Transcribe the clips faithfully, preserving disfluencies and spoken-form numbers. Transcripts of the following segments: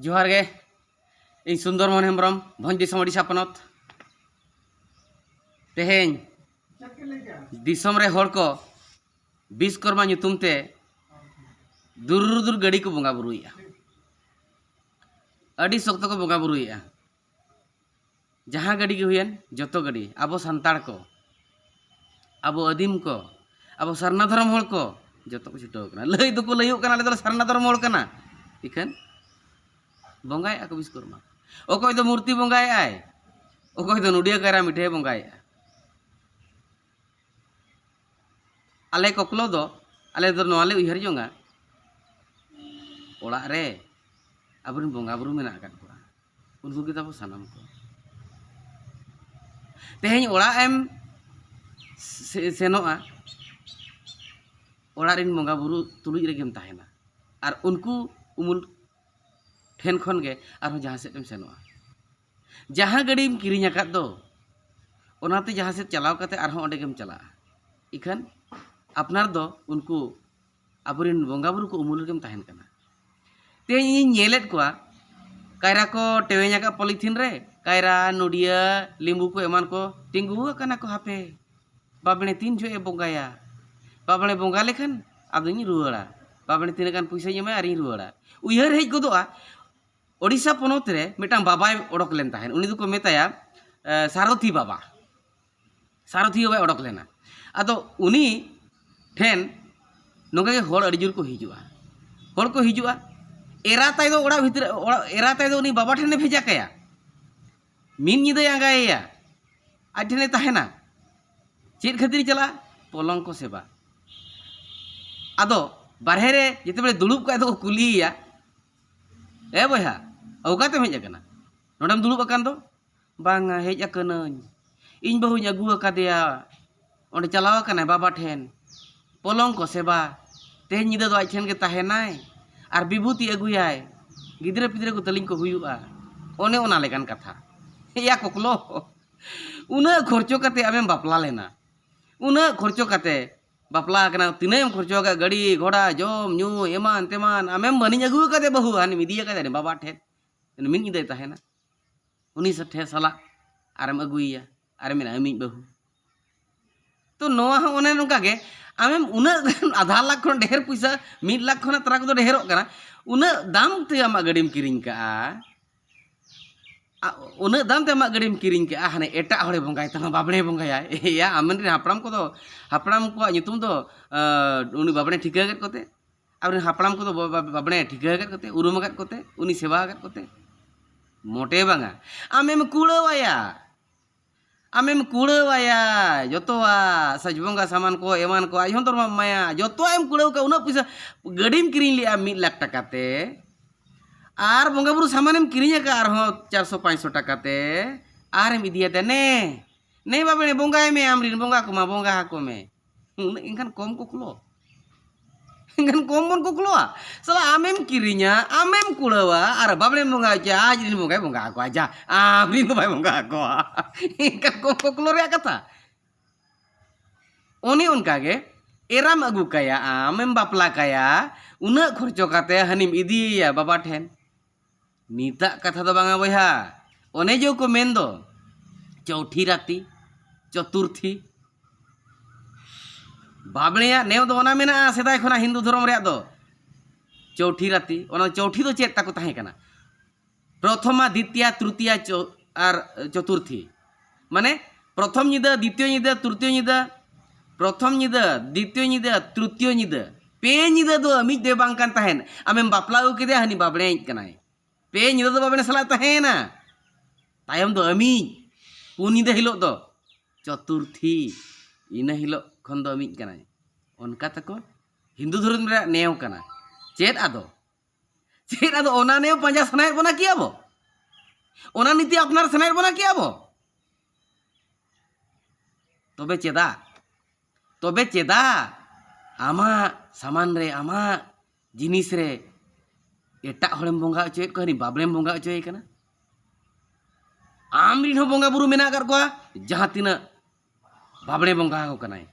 ᱡᱚᱦᱟᱨ ᱜᱮ᱾ ᱤᱧ ᱥᱩᱱᱫᱚᱨ ᱢᱳᱦᱚᱱ ᱦᱮᱢᱵᱨᱚᱢ, ᱵᱷᱚᱸᱡᱽ ᱫᱤᱥᱚᱢ, ᱳᱰᱤᱥᱟ ᱯᱚᱱᱚᱛ᱾ ᱛᱮᱦᱮᱧ ᱫᱤᱥᱚᱢ ᱨᱮ ᱦᱚᱲ ᱠᱚ ᱵᱤᱥᱠᱚᱨᱢᱟ ᱧᱩᱛᱩᱢ ᱛᱮ ᱫᱩᱨ ᱫᱩᱨ ᱜᱟᱹᱰᱤ ᱠᱚ ᱵᱚᱸᱜᱟ ᱵᱩᱨᱩᱭᱮᱫᱼᱟ᱾ ᱟᱹᱰᱤ ᱥᱚᱠᱛᱚ ᱠᱚ ᱵᱚᱸᱜᱟ ᱵᱩᱨᱩᱭᱮᱫᱼᱟ᱾ ᱡᱟᱦᱟᱸ ᱜᱟᱹᱰᱤ ᱜᱮ ᱦᱩᱭᱮᱱ, ᱡᱚᱛᱚ ᱜᱟᱹᱰᱤ, ᱟᱵᱚ ᱥᱟᱱᱛᱟᱲ ᱠᱚ, ᱟᱵᱚ ᱟᱹᱫᱤᱢ ᱠᱚ, ᱟᱵᱚ ᱥᱟᱨᱱᱟ ᱫᱷᱚᱨᱚᱢ ᱦᱚᱲ ᱠᱚ, ᱡᱚᱛᱚ ᱠᱚ ᱪᱷᱩᱴᱟᱹᱣ ᱠᱟᱱᱟ᱾ ᱞᱟᱹᱭ ᱫᱚᱠᱚ ᱞᱟᱹᱭᱚᱜ ᱠᱟᱱᱟ, "ᱟᱞᱮ ᱫᱚᱞᱮ ᱥᱟᱨᱱᱟ ᱫᱷᱚᱨᱚᱢ ᱦᱚᱲ ᱠᱟᱱᱟ", ᱤᱠᱷᱟᱹᱱ ᱵᱚᱸᱜᱟᱭᱮᱫᱼᱟ ᱠᱚ ᱵᱤᱥᱠᱚᱨᱢᱟ᱾ ᱚᱠᱚᱭ ᱫᱚ ᱢᱩᱨᱛᱤ ᱵᱚᱸᱜᱟᱭᱮᱫᱼᱟᱭ, ᱚᱠᱚᱭ ᱫᱚ ᱱᱚᱰᱤᱭᱟᱹ ᱠᱟᱭᱨᱟ ᱢᱤᱴᱷᱟᱹᱭ ᱵᱚᱸᱜᱟᱭᱮᱫᱼᱟ᱾ ᱟᱞᱮ ᱠᱚᱠᱞᱚ ᱫᱚ, ᱟᱞᱮ ᱫᱚ ᱱᱚᱣᱟ ᱞᱮ ᱩᱭᱦᱟᱹᱨ ᱡᱚᱝᱟ, ᱚᱲᱟᱜ ᱨᱮ ᱟᱵᱚᱨᱮᱱ ᱵᱚᱸᱜᱟ ᱵᱩᱨᱩ ᱢᱮᱱᱟᱜ ᱟᱠᱟᱫ ᱠᱚᱣᱟ, ᱩᱱᱠᱩ ᱜᱮ ᱛᱟᱵᱚ ᱥᱟᱱᱟᱢ ᱠᱚ᱾ ᱛᱮᱦᱮᱧ ᱚᱲᱟᱜ ᱮᱢ ᱥᱮ-, ᱥᱮᱱᱚᱜᱼᱟ, ᱚᱲᱟᱜ ᱨᱮᱱ ᱵᱚᱸᱜᱟ ᱵᱩᱨᱩ ᱛᱩᱞᱩᱡ ᱨᱮᱜᱮᱢ ᱛᱟᱦᱮᱱᱟ, ᱟᱨ ᱩᱱᱠᱩ ᱩᱢᱩᱞ ᱴᱷᱮᱱ ᱠᱷᱚᱱ ᱜᱮ ᱟᱨᱦᱚᱸ ᱡᱟᱦᱟᱸ ᱥᱮᱫ ᱮᱢ ᱥᱮᱱᱚᱜᱼᱟ᱾ ᱡᱟᱦᱟᱸ ᱜᱟᱹᱰᱤᱢ ᱠᱤᱨᱤᱧ ᱟᱠᱟᱫ ᱫᱚ, ᱚᱱᱟᱛᱮ ᱡᱟᱦᱟᱸ ᱥᱮᱫ ᱪᱟᱞᱟᱣ ᱠᱟᱛᱮ ᱟᱨᱦᱚᱸ ᱚᱸᱰᱮ ᱜᱮᱢ ᱪᱟᱞᱟᱜᱼᱟ᱾ ᱤᱠᱷᱟᱹᱱ ᱟᱯᱱᱟᱨ ᱫᱚ ᱩᱱᱠᱩ ᱟᱵᱚᱨᱮᱱ ᱵᱚᱸᱜᱟ ᱵᱩᱨᱩ ᱠᱚ ᱩᱢᱩᱞ ᱨᱮᱜᱮᱢ ᱛᱟᱦᱮᱱ ᱠᱟᱱᱟ᱾ ᱛᱮᱦᱮᱧ ᱤᱧᱤᱧ ᱧᱮᱞᱮᱫ ᱠᱚᱣᱟ, ᱠᱟᱭᱨᱟ ᱠᱚ ᱴᱮᱣᱮᱧ ᱟᱠᱟᱫ ᱯᱚᱞᱤᱛᱷᱤᱱ ᱨᱮ, ᱠᱟᱭᱨᱟ, ᱱᱚᱰᱤᱭᱟᱹ, ᱞᱤᱢᱵᱩ ᱠᱚ ᱮᱢᱟᱱ ᱠᱚ ᱛᱤᱸᱜᱩ ᱟᱠᱟᱱᱟ ᱠᱚ ᱦᱟᱯᱮ᱾ ᱵᱟᱵᱽᱲᱮ ᱛᱤᱱ ᱡᱚᱦᱚᱜ ᱮ ᱵᱚᱸᱜᱟᱭᱟ? ᱵᱟᱵᱽᱲᱮ ᱵᱚᱸᱜᱟ ᱞᱮᱠᱷᱟᱱ ᱟᱫᱚᱧ ᱨᱩᱣᱟᱹᱲᱟ᱾ ᱵᱟᱵᱽᱲᱮ ᱛᱤᱱᱟᱹᱜ ᱜᱟᱱ ᱯᱚᱭᱥᱟᱧ ᱮᱢᱟᱭᱟ ᱟᱨᱤᱧ ᱨᱩᱣᱟᱹᱲᱟ᱾ ᱩᱭᱦᱟᱹᱨ ᱦᱮᱡ ᱜᱚᱫᱚᱜᱼᱟ, ᱳᱰᱤᱥᱟ ᱯᱚᱱᱚᱛ ᱨᱮ ᱢᱤᱫᱴᱟᱝ ᱵᱟᱵᱟᱭ ᱚᱰᱚᱠ ᱞᱮᱱ ᱛᱟᱦᱮᱸᱫ, ᱩᱱᱤ ᱫᱚᱠᱚ ᱢᱮᱛᱟᱭᱟ, ᱮ, ᱥᱟᱨᱚᱛᱷᱤ ᱵᱟᱵᱟ᱾ ᱥᱟᱨᱚᱛᱷᱤ ᱵᱟᱵᱟᱭ ᱚᱰᱚᱠ ᱞᱮᱱᱟ᱾ ᱟᱫᱚ ᱩᱱᱤ ᱴᱷᱮᱱ ᱱᱚᱝᱠᱟ ᱜᱮ ᱦᱚᱲ ᱟᱹᱰᱤ ᱡᱳᱨ ᱠᱚ ᱦᱤᱡᱩᱜᱼᱟ᱾ ᱦᱚᱲ ᱠᱚ ᱦᱤᱡᱩᱜᱼᱟ, ᱮᱨᱟ ᱛᱟᱭ ᱫᱚ ᱚᱲᱟᱜ ᱵᱷᱤᱛᱨᱤ, ᱚᱲᱟᱜ, ᱮᱨᱟ ᱛᱟᱭ ᱫᱚ ᱩᱱᱤ ᱵᱟᱵᱟ ᱴᱷᱮᱱᱮ ᱵᱷᱮᱡᱟ ᱠᱟᱭᱟ᱾ ᱢᱤᱫ ᱧᱤᱫᱟᱹᱭ ᱟᱸᱜᱟᱭᱮᱭᱟ, ᱟᱡ ᱴᱷᱮᱱᱮ ᱛᱟᱦᱮᱱᱟ᱾ ᱪᱮᱫ ᱠᱷᱟᱹᱛᱤᱨ ᱪᱟᱞᱟᱜᱼᱟ? ᱯᱚᱞᱚᱝᱠᱚ ᱥᱮᱵᱟ᱾ ᱟᱫᱚ ᱵᱟᱨᱦᱮ ᱨᱮ ᱡᱮᱛᱮ ᱵᱮᱲᱮ ᱫᱩᱲᱩᱵ ᱠᱚᱜᱼᱟ, ᱟᱫᱚ ᱠᱚ ᱠᱩᱞᱤᱭᱮᱭᱟ, "ᱮ ᱵᱚᱭᱦᱟ, ᱚᱠᱟᱛᱮᱢ ᱦᱮᱡ ᱟᱠᱟᱱᱟ? ᱱᱚᱰᱮᱢ ᱫᱩᱲᱩᱵ ᱟᱠᱟᱱ ᱫᱚ?" "ᱵᱟᱝᱟ, ᱦᱮᱡ ᱟᱠᱟᱱᱟᱹᱧ, ᱤᱧ ᱵᱟᱹᱦᱩᱧ ᱟᱹᱜᱩ ᱟᱠᱟᱫᱮᱭᱟ, ᱚᱸᱰᱮ ᱪᱟᱞᱟᱣ ᱟᱠᱟᱱᱟᱭ ᱵᱟᱵᱟ ᱴᱷᱮᱱ, ᱯᱚᱞᱚᱝᱠᱚ ᱥᱮᱵᱟ, ᱛᱮᱦᱮᱧ ᱧᱤᱫᱟᱹ ᱫᱚ ᱟᱡ ᱴᱷᱮᱱ ᱜᱮ ᱛᱟᱦᱮᱱᱟᱭ, ᱟᱨ ᱵᱤᱵᱷᱩᱛᱤ ᱟᱹᱜᱩᱭᱟᱭ, ᱜᱤᱫᱽᱨᱟᱹ ᱯᱤᱫᱽᱨᱟᱹ ᱠᱚ ᱛᱟᱹᱞᱤᱧ ᱠᱚ ᱦᱩᱭᱩᱜᱼᱟ", ᱚᱱᱮ ᱚᱱᱟ ᱞᱮᱠᱟᱱ ᱠᱟᱛᱷᱟ᱾ ᱮᱭᱟ ᱠᱚᱠᱞᱚ, ᱩᱱᱟᱹᱜ ᱠᱷᱚᱨᱪᱚ ᱠᱟᱛᱮ ᱟᱢᱮᱢ ᱵᱟᱯᱞᱟ ᱞᱮᱱᱟ, ᱩᱱᱟᱹᱜ ᱠᱷᱚᱨᱪᱚ ᱠᱟᱛᱮ ᱵᱟᱯᱞᱟ ᱟᱠᱟᱱᱟ, ᱛᱤᱱᱟᱹᱜ ᱮᱢ ᱠᱷᱚᱨᱪᱚ ᱟᱠᱟᱫ, ᱜᱟᱹᱰᱤ ᱜᱷᱚᱲᱟ, ᱡᱚᱢ ᱧᱩ, ᱮᱢᱟᱱ ᱛᱮᱢᱟᱱ, ᱟᱢᱮᱢ ᱵᱟᱹᱱᱤᱡ ᱟᱹᱜᱩ ᱟᱠᱟᱫᱮ ᱵᱟᱹᱦᱩ, ᱦᱟᱱᱮᱢ ᱤᱫᱤ ᱟᱠᱟᱫᱮ ᱦᱟᱱᱮ ᱵᱟᱵᱟ ᱴᱷᱮᱱ, ᱢᱤᱫ ᱧᱤᱫᱟᱹᱭ ᱛᱟᱦᱮᱱᱟ ᱩᱱᱤ ᱥᱟ- ᱴᱷᱮᱱ ᱥᱟᱞᱟᱜ, ᱟᱨᱮᱢ ᱟᱹᱜᱩᱭᱮᱭᱟ, ᱟᱨᱮᱢ ᱢᱮᱱᱟ ᱟᱹᱢᱤᱡ ᱵᱟᱹᱦᱩ᱾ ᱛᱚ ᱱᱚᱣᱟ ᱦᱚᱸ ᱚᱱᱮ ᱱᱚᱝᱠᱟ ᱜᱮ, ᱟᱢᱮᱢ ᱩᱱᱟᱹᱜ ᱟᱫᱷᱟ ᱞᱟᱠᱷ ᱠᱷᱚᱱ ᱰᱷᱮᱨ ᱯᱚᱭᱥᱟ, ᱢᱤᱫ ᱞᱟᱠᱷ ᱠᱷᱚᱱᱟᱜ ᱛᱟᱨᱟ ᱠᱚᱫᱚ ᱰᱷᱮᱨᱚᱜ ᱠᱟᱱᱟ, ᱩᱱᱟᱹᱜ ᱫᱟᱢ ᱛᱮ ᱟᱢᱟᱜ ᱜᱟᱹᱰᱤᱢ ᱠᱤᱨᱤᱧ ᱠᱟᱜᱼᱟ, ᱟ- ᱩᱱᱟᱹᱜ ᱫᱟᱢ ᱛᱮ ᱟᱢᱟᱜ ᱜᱟᱹᱰᱤᱢ ᱠᱤᱨᱤᱧ ᱠᱟᱜᱼᱟ, ᱦᱟᱱᱮ ᱮᱴᱟᱜ ᱦᱚᱲᱮ ᱵᱚᱸᱜᱟᱭ ᱛᱟᱢᱟ, ᱵᱟᱵᱽᱲᱮ ᱵᱚᱸᱜᱟᱭᱟᱭ᱾ ᱮᱭᱟ, ᱟᱢᱨᱮᱱ ᱦᱟᱯᱲᱟᱢ ᱠᱚᱫᱚ, ᱦᱟᱯᱲᱟᱢ ᱠᱚᱣᱟᱜ ᱧᱩᱛᱩᱢ ᱫᱚ, ᱟᱸ, ᱩᱱᱤ ᱵᱟᱵᱽᱲᱮ ᱴᱷᱤᱠᱟᱹ ᱟᱠᱟᱫ ᱠᱚᱛᱮ, ᱟᱵᱚᱨᱮᱱ ᱦᱟᱯᱲᱟᱢ ᱠᱚᱫᱚ ᱵᱟ- ᱵᱟ- ᱵᱟᱵᱽᱲᱮ ᱴᱷᱤᱠᱟᱹ ᱟᱠᱟᱫ ᱠᱚᱛᱮ, ᱩᱨᱩᱢ ᱟᱠᱟᱫ ᱠᱚᱛᱮ, ᱩᱱᱤ ᱥᱮᱵᱟ ᱟᱠᱟᱫ ᱠᱚᱛᱮ, ᱢᱚᱴᱮ ᱵᱟᱝᱟ᱾ ᱟᱢᱮᱢ ᱠᱩᱲᱟᱹᱣᱟᱭᱟ, ᱟᱢᱮᱢ ᱠᱩᱲᱟᱹᱣᱟᱭᱟ ᱡᱚᱛᱚᱣᱟᱜ, ᱥᱟᱡᱽ ᱵᱚᱸᱜᱟ ᱥᱟᱢᱟᱱ ᱠᱚ, ᱮᱢᱟᱱ ᱠᱚ, ᱟᱡ ᱦᱚᱸ ᱫᱚᱨᱢᱟᱢ ᱮᱢᱟᱭᱟ, ᱡᱚᱛᱚᱣᱟᱜ ᱮᱢ ᱠᱩᱲᱟᱹᱣ ᱠᱟᱜᱼᱟ᱾ ᱩᱱᱟᱹᱜ ᱯᱚᱭᱥᱟ, ᱜᱟᱹᱰᱤᱢ ᱠᱤᱨᱤᱧ ᱞᱮᱜᱼᱟ ᱢᱤᱫ ᱞᱟᱠᱷ ᱴᱟᱠᱟ ᱛᱮ, ᱟᱨ ᱵᱚᱸᱜᱟ ᱵᱩᱨᱩ ᱥᱟᱢᱟᱱᱮᱢ ᱠᱤᱨᱤᱧ ᱟᱠᱟᱫ ᱟᱨᱦᱚᱸ ᱪᱟᱨᱥᱚ ᱯᱟᱸᱪᱥᱚ ᱴᱟᱠᱟ ᱛᱮ, ᱟᱨᱮᱢ ᱤᱫᱤᱭᱟᱛᱮ, ᱱᱮ, ᱱᱮ ᱵᱟᱵᱽᱲᱮ, ᱵᱚᱸᱜᱟᱭ ᱢᱮ, ᱟᱢᱨᱮᱱ ᱵᱚᱸᱜᱟ ᱠᱚᱢᱟ ᱵᱚᱸᱜᱟ ᱟᱠᱚ ᱢᱮ᱾ ᱩᱱᱟᱹᱜ ᱮᱱᱠᱷᱟᱱ ᱠᱚᱢ ᱠᱚᱠᱞᱚ᱾ ᱮᱱᱠᱷᱟᱱ ᱠᱚᱢ ᱵᱚᱱ ᱠᱚᱠᱞᱚᱣᱟ᱾ ᱥᱟᱞᱟ, ᱟᱢᱮᱢ ᱠᱤᱨᱤᱧᱟ, ᱟᱢᱮᱢ ᱠᱩᱲᱟᱹᱣᱟ, ᱟᱨ ᱵᱟᱵᱽᱲᱮᱢ ᱵᱚᱸᱜᱟ ᱦᱚᱪᱚᱭᱟ, ᱟᱡ ᱨᱮᱱ ᱵᱚᱸᱜᱟᱭ ᱵᱚᱸᱜᱟ ᱟᱠᱚᱣᱟ᱾ ᱡᱟ, ᱟᱢ ᱨᱮᱱ ᱫᱚ ᱵᱟᱭ ᱵᱚᱸᱜᱟ ᱟᱠᱚᱣᱟ᱾ ᱮᱱᱠᱷᱟᱱ ᱠᱚᱢ ᱠᱚᱠᱞᱚ ᱨᱮᱭᱟᱜ ᱠᱟᱛᱷᱟ᱾ ᱚᱱᱮ ᱚᱱᱠᱟ ᱜᱮ, ᱮᱨᱟᱢ ᱟᱹᱜᱩ ᱠᱟᱭᱟ, ᱟᱢᱮᱢ ᱵᱟᱯᱞᱟ ᱠᱟᱭᱟ, ᱩᱱᱟᱹᱜ ᱠᱷᱚᱨᱪᱚ ᱠᱟᱛᱮ ᱦᱟᱹᱱᱤᱢ ᱤᱫᱤᱭᱮᱭᱟ ᱵᱟᱵᱟ ᱴᱷᱮᱱ᱾ ᱱᱤᱛᱟᱜ ᱠᱟᱛᱷᱟ ᱫᱚ ᱵᱟᱝᱟ ᱵᱚᱭᱦᱟ, ᱚᱱᱮ ᱡᱮ ᱠᱚ ᱢᱮᱱ ᱫᱚ ᱪᱳᱣᱴᱷᱤ ᱨᱟᱛᱤ, ᱪᱚᱛᱩᱨᱛᱷᱤ᱾ ᱵᱟᱵᱽᱲᱮᱭᱟᱜ ᱱᱮᱣ ᱫᱚ ᱚᱱᱟ ᱢᱮᱱᱟᱜᱼᱟ ᱥᱮᱫᱟᱭ ᱠᱷᱚᱱᱟᱜ ᱦᱤᱱᱫᱩ ᱫᱷᱚᱨᱚᱢ ᱨᱮᱭᱟᱜ ᱫᱚ, ᱪᱳᱣᱴᱷᱤ ᱨᱟᱛᱤ᱾ ᱚᱱᱟ ᱪᱳᱣᱴᱷᱤ ᱫᱚ ᱪᱮᱫ ᱛᱟᱠᱚ ᱛᱟᱦᱮᱸ ᱠᱟᱱᱟ? ᱯᱨᱚᱛᱷᱚᱢᱟ, ᱫᱤᱛᱤᱭᱟ, ᱛᱨᱤᱛᱤᱭᱟ, ᱪᱚ- ᱟᱨ ᱪᱚᱛᱩᱨᱛᱷᱤ᱾ ᱢᱟᱱᱮ ᱯᱨᱚᱛᱷᱚᱢ ᱧᱤᱫᱟᱹ, ᱫᱤᱛᱤᱭᱚ ᱧᱤᱫᱟᱹ, ᱛᱨᱤᱛᱤᱭᱚ ᱧᱤᱫᱟᱹ, ᱯᱨᱚᱛᱷᱚᱢ ᱧᱤᱫᱟᱹ, ᱫᱤᱛᱤᱭᱚ ᱧᱤᱫᱟᱹ, ᱛᱨᱤᱛᱤᱭᱚ ᱧᱤᱫᱟᱹ, ᱯᱮ ᱧᱤᱫᱟᱹ ᱫᱚ ᱟᱹᱢᱤᱡ ᱫᱚᱭ ᱵᱟᱝ ᱠᱟᱱ ᱛᱟᱦᱮᱸᱱ᱾ ᱟᱢᱮᱢ ᱵᱟᱯᱞᱟ ᱟᱹᱜᱩ ᱠᱮᱫᱮᱭᱟ, ᱦᱟᱹᱱᱤ ᱵᱟᱵᱽᱲᱮ ᱟᱹᱢᱤᱡ ᱠᱟᱱᱟᱭ᱾ ᱯᱮ ᱧᱤᱫᱟᱹ ᱫᱚ ᱵᱟᱵᱽᱲᱮ ᱥᱟᱞᱟᱜ ᱛᱟᱦᱮᱸᱭᱮᱱᱟ, ᱛᱟᱭᱚᱢ ᱫᱚ ᱟᱹᱢᱤᱡ᱾ ᱯᱩᱱ ᱧᱤᱫᱟᱹ ᱦᱤᱞᱳᱜ ᱫᱚ ᱪᱚᱛᱩᱨᱛᱷᱤ, ᱤᱱᱟᱹ ᱦᱤᱞᱳᱜ ᱠᱷᱚᱱ ᱫᱚ ᱟᱹᱢᱤᱡ ᱠᱟᱱᱟᱭ᱾ ᱚᱱᱠᱟ ᱛᱟᱠᱚ ᱦᱤᱱᱫᱩ ᱫᱷᱚᱨᱚᱢ ᱨᱮᱭᱟᱜ ᱱᱮᱭᱟᱢ ᱠᱟᱱᱟ᱾ ᱪᱮᱫ ᱟᱫᱚ? ᱪᱮᱫ ᱟᱫᱚ ᱚᱱᱟ ᱱᱮᱭᱟᱢ ᱯᱟᱸᱡᱟ ᱥᱟᱱᱟᱭᱮᱫ ᱵᱚᱱᱟ ᱠᱤ ᱟᱵᱚ? ᱚᱱᱟ ᱱᱤᱛᱤ ᱟᱯᱱᱟᱨ ᱥᱟᱱᱟᱭᱮᱫ ᱵᱚᱱᱟ ᱠᱤ ᱟᱵᱚ? ᱛᱚᱵᱮ ᱪᱮᱫᱟᱜ? ᱛᱚᱵᱮ ᱪᱮᱫᱟᱜ ᱟᱢᱟᱜ ᱥᱟᱢᱟᱱ ᱨᱮ, ᱟᱢᱟᱜ ᱡᱤᱱᱤᱥ ᱨᱮ ᱮᱴᱟᱜ ᱦᱚᱲᱮᱢ ᱵᱚᱸᱜᱟ ᱦᱚᱪᱚᱭᱮᱫ ᱠᱚᱣᱟ, ᱦᱟᱹᱱᱤ ᱵᱟᱵᱽᱲᱮᱢ ᱵᱚᱸᱜᱟ ᱦᱚᱪᱚᱭᱮ ᱠᱟᱱᱟ? ᱟᱢ ᱨᱤᱱ ᱦᱚᱸ ᱵᱚᱸᱜᱟ ᱵᱩᱨᱩ ᱢᱮᱱᱟᱜ ᱟᱠᱟᱫ ᱠᱚᱣᱟ, ᱡᱟᱦᱟᱸ ᱛᱤᱱᱟᱹᱜ ᱵᱟᱵᱽᱲᱮ ᱵᱚᱸᱜᱟ ᱟᱠᱚ ᱠᱟᱱᱟᱭ᱾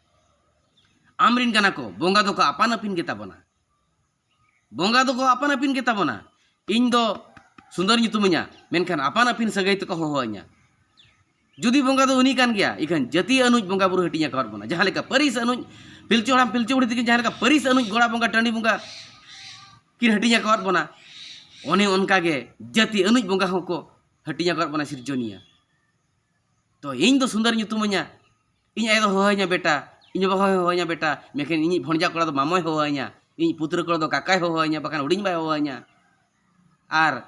ᱟᱢᱨᱤᱱ ᱠᱟᱱᱟ ᱠᱚ, ᱵᱚᱸᱜᱟ ᱫᱚᱠᱚ ᱟᱯᱟᱱ ᱟᱹᱯᱤᱱ ᱜᱮᱛᱟ ᱵᱚᱱᱟ᱾ ᱵᱚᱸᱜᱟ ᱫᱚᱠᱚ ᱟᱯᱟᱱ ᱟᱹᱯᱤᱱ ᱜᱮᱛᱟ ᱵᱚᱱᱟ᱾ ᱤᱧ ᱫᱚ ᱥᱩᱱᱫᱚᱨ ᱧᱩᱛᱩᱢᱟᱹᱧᱟ, ᱢᱮᱱᱠᱷᱟᱱ ᱟᱯᱟᱱ ᱟᱹᱯᱤᱱ ᱥᱟᱹᱜᱟᱹᱭ ᱛᱮᱠᱚ ᱦᱚᱦᱚᱣᱟᱹᱧᱟ᱾ ᱡᱩᱫᱤ ᱵᱚᱸᱜᱟ ᱫᱚ ᱩᱱᱤ ᱠᱟᱱ ᱜᱮᱭᱟ, ᱤᱠᱷᱟᱹᱱ ᱡᱟᱹᱛᱤ ᱟᱹᱱᱩᱡ ᱵᱚᱸᱜᱟ ᱵᱩᱨᱩ ᱦᱟᱹᱴᱤᱧ ᱟᱠᱟᱣᱟᱫ ᱵᱚᱱᱟ᱾ ᱡᱟᱦᱟᱸ ᱞᱮᱠᱟ ᱯᱟᱹᱨᱤᱥ ᱟᱹᱱᱩᱡ ᱯᱤᱞᱪᱩ ᱦᱟᱲᱟᱢ ᱯᱤᱞᱪᱩ ᱵᱩᱲᱦᱤ ᱛᱟᱹᱠᱤᱱ ᱡᱟᱦᱟᱸ ᱞᱮᱠᱟ ᱯᱟᱹᱨᱤᱥ ᱟᱹᱱᱩᱡ ᱜᱚᱲᱟ ᱵᱚᱸᱜᱟ ᱴᱟᱺᱰᱤ ᱵᱚᱸᱜᱟ ᱠᱤᱱ ᱦᱟᱹᱴᱤᱧ ᱟᱠᱟᱣᱟᱫ ᱵᱚᱱᱟ, ᱚᱱᱮ ᱚᱱᱠᱟ ᱜᱮ ᱡᱟᱹᱛᱤ ᱟᱹᱱᱩᱡ ᱵᱚᱸᱜᱟ ᱦᱚᱸᱠᱚ ᱦᱟᱹᱴᱤᱧ ᱟᱠᱟᱣᱟᱫ ᱵᱚᱱᱟ ᱥᱤᱨᱡᱚᱱᱤᱭᱟᱹ᱾ ᱛᱚ ᱤᱧ ᱫᱚ ᱥᱩᱱᱫᱚᱨ ᱧᱩᱛᱩᱢᱟᱹᱧᱟ, ᱤᱧ ᱟᱭᱳ ᱫᱚ ᱦᱚᱦᱚᱣᱟᱹᱧᱟ ᱵᱮᱴᱟ, ᱤᱧ ᱵᱟᱵᱟ ᱦᱚᱸᱭ ᱦᱚᱦᱚᱣᱟᱹᱧᱟ ᱵᱮᱴᱟ, ᱢᱮᱱᱠᱷᱟᱱ ᱤᱧᱤᱡ ᱵᱷᱚᱱᱡᱟ ᱠᱚᱲᱟ ᱫᱚ ᱢᱟᱢᱚᱭ ᱦᱚᱦᱚᱣᱟᱹᱧᱟ, ᱤᱧᱤᱡ ᱯᱩᱛᱨᱟᱹ ᱠᱚᱲᱟ ᱫᱚ ᱠᱟᱠᱟᱭ ᱦᱚᱦᱚᱣᱟᱹᱧᱟ, ᱵᱟᱠᱷᱟᱱ ᱦᱩᱰᱤᱧ ᱵᱟᱭ ᱦᱚᱦᱚᱣᱟᱹᱧᱟ᱾ ᱟᱨ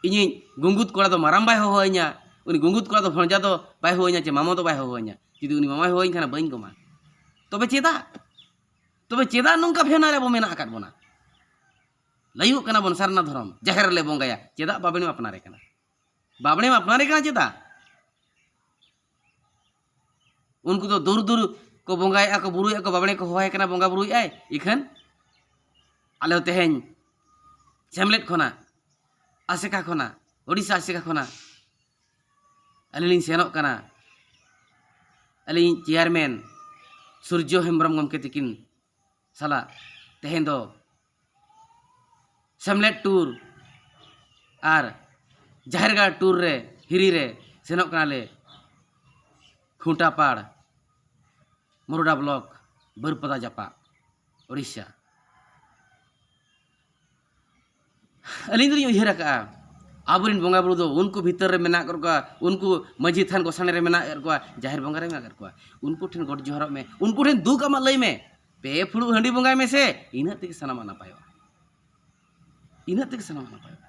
ᱤᱧᱤᱡ ᱜᱩᱸᱜᱩᱫ ᱠᱚᱲᱟ ᱫᱚ ᱢᱟᱨᱟᱝ ᱵᱟᱭ ᱦᱚᱦᱚᱣᱟᱹᱧᱟ, ᱩᱱᱤ ᱜᱩᱸᱜᱩᱫ ᱠᱚᱲᱟ ᱫᱚ ᱵᱷᱚᱱᱡᱟ ᱫᱚ ᱵᱟᱭ ᱦᱚᱦᱚᱣᱟᱹᱧᱟ ᱪᱮ ᱢᱟᱢᱚ ᱫᱚ ᱵᱟᱭ ᱦᱚᱦᱚᱣᱟᱹᱧᱟ᱾ ᱡᱩᱫᱤ ᱩᱱᱤ ᱢᱟᱢᱟᱭ ᱦᱚᱦᱚᱣᱟᱹᱧ ᱠᱷᱟᱱ ᱵᱟᱹᱧ ᱜᱚᱢᱟ᱾ ᱛᱚᱵᱮ ᱪᱮᱫᱟᱜ? ᱛᱚᱵᱮ ᱪᱮᱫᱟᱜ ᱱᱚᱝᱠᱟ ᱵᱷᱮᱱᱟ ᱨᱮ ᱟᱵᱚ ᱢᱮᱱᱟᱜ ᱟᱠᱟᱫ ᱵᱚᱱᱟ? ᱞᱟᱹᱭᱩᱜ ᱠᱟᱱᱟ ᱵᱚᱱ ᱥᱟᱨᱱᱟ ᱫᱷᱚᱨᱚᱢ, ᱡᱟᱦᱮᱨ ᱨᱮᱞᱮ ᱵᱚᱸᱜᱟᱭᱟ, ᱪᱮᱫᱟᱜ ᱵᱟᱵᱮᱱ ᱟᱯᱱᱟᱨᱮ ᱠᱟᱱᱟ? ᱵᱟᱵᱽᱲᱮᱢ ᱟᱯᱱᱟᱨᱮ ᱠᱟᱱᱟ ᱪᱮᱫᱟᱜ? ᱩᱱᱠᱩ ᱫᱚ ᱫᱩᱨ ᱫᱩᱨ ᱠᱚ ᱵᱚᱸᱜᱟᱭᱮᱫᱼᱟ ᱠᱚ, ᱵᱩᱨᱩᱭᱮᱫᱼᱟ ᱠᱚ, ᱵᱟᱵᱽᱲᱮ ᱠᱚ ᱦᱚᱦᱚᱣᱟᱭ ᱠᱟᱱᱟ, ᱵᱚᱸᱜᱟ ᱵᱩᱨᱩᱭᱮᱫᱼᱟᱭ᱾ ᱤᱠᱷᱟᱹᱱ ᱟᱞᱮ ᱦᱚᱸ ᱛᱮᱦᱮᱧ ᱥᱮᱢᱞᱮᱫ ᱠᱷᱚᱱᱟᱜ, ᱟᱥᱮᱠᱟ ᱠᱷᱚᱱᱟᱜ, ᱳᱰᱤᱥᱟ ᱟᱥᱮᱠᱟ ᱠᱷᱚᱱᱟᱜ ᱟᱹᱞᱤᱧ ᱞᱤᱧ ᱥᱮᱱᱚᱜ ᱠᱟᱱᱟ᱾ ᱟᱹᱞᱤᱧ ᱪᱮᱭᱟᱨᱢᱮᱱ ᱥᱩᱨᱡᱚ ᱦᱮᱢᱵᱨᱚᱢ ᱜᱚᱢᱠᱮ ᱛᱤᱠᱤᱱ ᱥᱟᱞᱟᱜ ᱛᱮᱦᱮᱧ ᱫᱚ ᱥᱮᱢᱞᱮᱫ ᱴᱩᱨ ᱟᱨ ᱡᱟᱦᱮᱨ ᱜᱟᱲ ᱴᱩᱨ ᱨᱮ, ᱦᱤᱨᱤ ᱨᱮ ᱥᱮᱱᱚᱜ ᱠᱟᱱᱟᱞᱮ ᱠᱷᱩᱸᱴᱟᱯᱟᱲ, ᱢᱚᱨᱚᱰᱟ ᱵᱞᱚᱠ, ᱵᱟᱹᱨᱯᱟᱫᱟ ᱡᱟᱯᱟᱜ, ᱳᱰᱤᱥᱟ᱾ ᱟᱹᱞᱤᱧ ᱫᱚᱞᱤᱧ ᱩᱭᱦᱟᱹᱨ ᱟᱠᱟᱫᱼᱟ, ᱟᱵᱚᱨᱮᱱ ᱵᱚᱸᱜᱟ ᱵᱩᱨᱩ ᱫᱚ ᱩᱱᱠᱩ ᱵᱷᱤᱛᱟᱹᱨ ᱨᱮ ᱢᱮᱱᱟᱜ ᱟᱠᱟᱫ ᱠᱚᱣᱟ, ᱩᱱᱠᱩ ᱢᱟᱹᱡᱷᱤ ᱛᱷᱟᱱ ᱜᱚᱥᱟᱬᱮ ᱨᱮ ᱢᱮᱱᱟᱜ ᱟᱠᱟᱫ ᱠᱚᱣᱟ, ᱡᱟᱦᱮᱨ ᱵᱚᱸᱜᱟ ᱨᱮ ᱢᱮᱱᱟᱜ ᱟᱠᱟᱫ ᱠᱚᱣᱟ᱾ ᱩᱱᱠᱩ ᱴᱷᱮᱱ ᱜᱚᱰ ᱡᱚᱦᱟᱨᱚᱜ ᱢᱮ, ᱩᱱᱠᱩ ᱴᱷᱮᱱ ᱫᱩᱠ ᱟᱢᱟᱜ ᱞᱟᱹᱭ ᱢᱮ, ᱯᱮ ᱯᱷᱩᱲᱩᱜ ᱦᱟᱺᱰᱤ ᱵᱚᱸᱜᱟᱭ ᱢᱮᱥᱮ, ᱤᱱᱟᱹᱜ ᱛᱮᱜᱮ ᱥᱟᱱᱟᱢᱟᱜ ᱱᱟᱯᱟᱭᱚᱜᱼᱟ, ᱤᱱᱟᱹᱜ ᱛᱮᱜᱮ ᱥᱟᱱᱟᱢᱟᱜ ᱱᱟᱯᱟᱭᱚᱜᱼᱟ᱾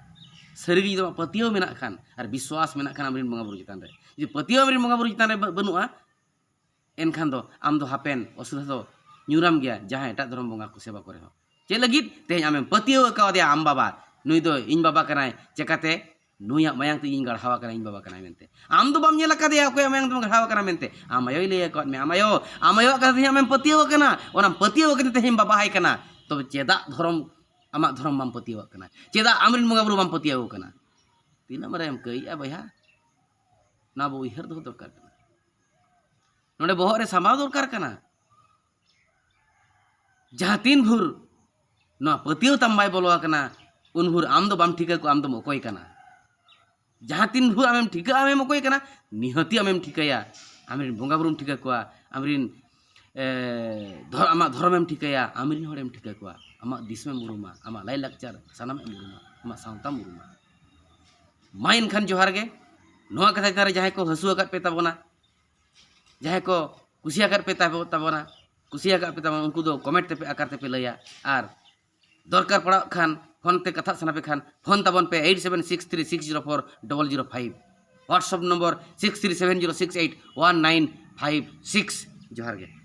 ᱥᱟᱹᱨᱤᱜᱮ ᱡᱩᱫᱤ ᱟᱢᱟᱜ ᱯᱟᱹᱛᱭᱟᱹᱣ ᱢᱮᱱᱟᱜ ᱠᱷᱟᱱ ᱟᱨ ᱵᱤᱥᱣᱟᱥ ᱢᱮᱱᱟᱜ ᱠᱷᱟᱱ ᱟᱢᱨᱮᱱ ᱵᱚᱸᱜᱟ ᱵᱩᱨᱩ ᱪᱮᱛᱟᱱ ᱨᱮ, ᱡᱩᱫᱤ ᱯᱟᱹᱛᱭᱟᱹᱣ ᱟᱢᱨᱮᱱ ᱵᱚᱸᱜᱟ ᱵᱩᱨᱩ ᱪᱮᱛᱟᱱ ᱨᱮ ᱵᱟᱹ-, ᱵᱟᱹᱱᱩᱜᱼᱟ, ᱮᱱᱠᱷᱟᱱ ᱫᱚ ᱟᱢ ᱫᱚ ᱦᱟᱯᱮᱱ ᱚᱥᱩᱵᱤᱫᱷᱟ ᱫᱚ ᱧᱩᱨᱟᱢ ᱜᱮᱭᱟ, ᱡᱟᱦᱟᱸ ᱮᱴᱟᱜ ᱫᱷᱚᱨᱚᱢ ᱵᱚᱸᱜᱟ ᱠᱚ ᱥᱮᱵᱟ ᱠᱚᱨᱮ ᱦᱚᱸ᱾ ᱪᱮᱫ ᱞᱟᱹᱜᱤᱫ? ᱛᱮᱦᱮᱧ ᱟᱢᱮᱢ ᱯᱟᱹᱛᱭᱟᱹᱣ ᱟᱠᱟᱣᱟᱫᱮᱭᱟ ᱟᱢ ᱵᱟᱵᱟ, ᱱᱩᱭ ᱫᱚ ᱤᱧ ᱵᱟᱵᱟ ᱠᱟᱱᱟᱭ, ᱪᱮᱠᱟᱛᱮ? ᱱᱩᱭᱟᱜ ᱢᱟᱭᱟᱝ ᱛᱮ ᱤᱧ ᱜᱟᱲᱦᱟᱣ ᱟᱠᱟᱱᱟ, ᱤᱧ ᱵᱟᱵᱟ ᱠᱟᱱᱟᱭ ᱢᱮᱱᱛᱮ᱾ ᱟᱢ ᱫᱚ ᱵᱟᱢ ᱧᱮᱞ ᱟᱠᱟᱫᱮᱭᱟ ᱚᱠᱚᱭᱟᱜ ᱢᱟᱭᱟᱝ ᱛᱮᱢ ᱜᱟᱲᱦᱟᱣ ᱟᱠᱟᱱᱟ ᱢᱮᱱᱛᱮ, ᱟᱢ ᱟᱭᱳᱭ ᱞᱟᱹᱭ ᱟᱠᱟᱫ ᱢᱮᱭᱟ, ᱟᱢ ᱟᱭᱳ, ᱟᱢ ᱟᱭᱳᱣᱟᱜ ᱠᱟᱛᱷᱟ ᱛᱮᱦᱮᱧ ᱟᱢᱮᱢ ᱯᱟᱹᱛᱭᱟᱹᱣ ᱟᱠᱟᱱᱟ, ᱚᱱᱟᱢ ᱯᱟᱹᱛᱭᱟᱹᱣ ᱠᱟᱛᱮ ᱛᱮᱦᱮᱧ ᱵᱟᱵᱟᱭ ᱠᱟᱱᱟ᱾ ᱛᱚᱵᱮ ᱪᱮᱫᱟᱜ ᱫᱷᱚᱨᱚᱢ, ᱟᱢᱟᱜ ᱫᱷᱚᱨᱚᱢ ᱵᱟᱢ ᱯᱟᱹᱛᱭᱟᱹᱣᱟᱜ ᱠᱟᱱᱟ? ᱪᱮᱫᱟᱜ ᱟᱢᱨᱮᱱ ᱵᱚᱸᱜᱟ ᱵᱩᱨᱩ ᱵᱟᱢ ᱯᱟᱹᱛᱭᱟᱹᱣ ᱟᱠᱚ ᱠᱟᱱᱟ? ᱛᱤᱱᱟᱹᱜ ᱢᱟᱨᱟᱝ ᱮᱢ ᱠᱟᱹᱭᱮᱜᱼᱟ ᱵᱚᱭᱦᱟ? ᱱᱚᱣᱟ ᱵᱚ ᱩᱭᱦᱟᱹᱨ ᱫᱚᱦᱚ ᱫᱚᱨᱠᱟᱨ ᱠᱟᱱᱟ, ᱱᱚᱰᱮ ᱵᱚᱦᱚᱜ ᱨᱮ ᱥᱟᱢᱵᱟᱣ ᱫᱚᱨᱠᱟᱨ ᱠᱟᱱᱟ᱾ ᱡᱟᱦᱟᱸ ᱛᱤᱱ ᱵᱷᱳᱨ ᱱᱚᱣᱟ ᱯᱟᱹᱛᱭᱟᱹᱣ ᱛᱟᱢ ᱵᱟᱭ ᱵᱚᱞᱚ ᱟᱠᱟᱱᱟ, ᱩᱱ ᱵᱷᱳᱨ ᱟᱢ ᱫᱚ ᱵᱟᱢ ᱴᱷᱤᱠᱟᱹ ᱠᱚᱣᱟ ᱟᱢ ᱫᱚᱢ ᱚᱠᱚᱭ ᱠᱟᱱᱟ᱾ ᱡᱟᱦᱟᱸ ᱛᱤᱱ ᱵᱷᱳᱨ ᱟᱢᱮᱢ ᱴᱷᱤᱠᱟᱹᱜᱼᱟ ᱟᱢᱮᱢ ᱚᱠᱚᱭ ᱠᱟᱱᱟ, ᱱᱤᱦᱟᱹᱛᱤ ᱟᱢᱮᱢ ᱴᱷᱤᱠᱟᱹᱭᱟ, ᱟᱢᱨᱮᱱ ᱵᱚᱸᱜᱟ ᱵᱩᱨᱩᱢ ᱴᱷᱤᱠᱟᱹ ᱠᱚᱣᱟ, ᱟᱢᱨᱮᱱ ᱮ, ᱫᱷᱚᱨ-, ᱟᱢᱟᱜ ᱫᱷᱚᱨᱚᱢᱮᱢ ᱴᱷᱤᱠᱟᱹᱭᱟ, ᱟᱢᱨᱮᱱ ᱦᱚᱲᱮᱢ ᱴᱷᱤᱠᱟᱹ ᱠᱚᱣᱟ, ᱟᱢᱟᱜ ᱫᱤᱥᱚᱢᱮᱢ ᱩᱨᱩᱢᱟ, ᱟᱢᱟᱜ ᱞᱟᱭᱼᱞᱟᱠᱪᱟᱨ ᱥᱟᱱᱟᱢᱮᱢ ᱩᱨᱩᱢᱟ, ᱟᱢᱟᱜ ᱥᱟᱶᱛᱟᱢ ᱩᱨᱩᱢᱟ᱾ ᱢᱟ ᱮᱱᱠᱷᱟᱱ ᱡᱚᱦᱟᱨ ᱜᱮ᱾ ᱱᱚᱣᱟ ᱠᱟᱛᱷᱟ ᱪᱮᱛᱟᱱ ᱨᱮ ᱡᱟᱦᱟᱸᱭ ᱠᱚ ᱦᱟᱹᱥᱩ ᱟᱠᱟᱫ ᱯᱮ ᱛᱟᱵᱚᱱᱟ, ᱡᱟᱦᱟᱸᱭ ᱠᱚ ᱠᱩᱥᱤ ᱟᱠᱟᱫ ᱯᱮ ᱛᱟᱵᱚ-, ᱛᱟᱵᱚᱱᱟ, ᱠᱩᱥᱤ ᱟᱠᱟᱫ ᱯᱮ ᱛᱟᱵᱚᱱᱟ, ᱩᱱᱠᱩ ᱫᱚ ᱠᱚᱢᱮᱱᱴ ᱛᱮᱯᱮ ᱟᱠᱟᱨ ᱛᱮᱯᱮ ᱞᱟᱹᱭᱟ᱾ ᱟᱨ ᱫᱚᱨᱠᱟᱨ ᱯᱟᱲᱟᱜ ᱠᱷᱟᱱ, ᱯᱷᱳᱱ ᱛᱮ ᱠᱟᱛᱷᱟᱜ ᱥᱟᱱᱟ ᱯᱮ ᱠᱷᱟᱱ, ᱯᱷᱳᱱ ᱛᱟᱵᱚᱱ ᱯᱮ eight seven six three six zero four double zero five᱾ WhatsApp number six three seven zero six eight one nine five six᱾ ᱡᱚᱦᱟᱨ ᱜᱮ᱾